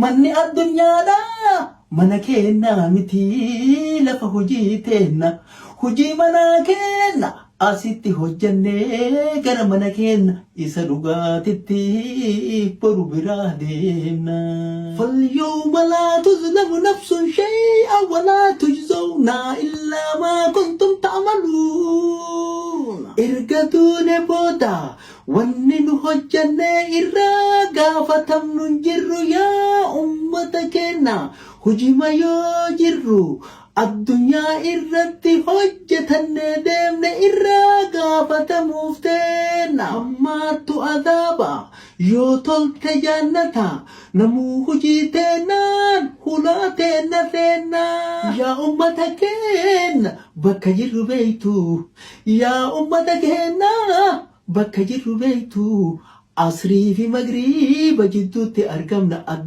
Manni addunyaadhaa mana keennaa miti lafa hujii teenna. Hujii manaa keenna asitti hojjannee gara mana keenna isa dhugaatitti boru biraa deemna. Falyawma laa tuzlamu nafsun shay'an wa laa tujzawna illaa maa kuntum ta'maluun. Erga duune booda Wanni nu hojjannee irraa gaafatamnu hin jirru yaa ummata keenna hujima yoo jirru addunyaa irratti hojjetannee deemne irraa gaafatamuuf teenna. Hammaattu azaaba yoo tolte jaannata namuu hujii teennaan hulaa teenna seenna. Yaa ummata keenna bakka jirru beeytu Yaa ummata keenna bakka jirru beektu asrii fi magriiba jidduutti argamna.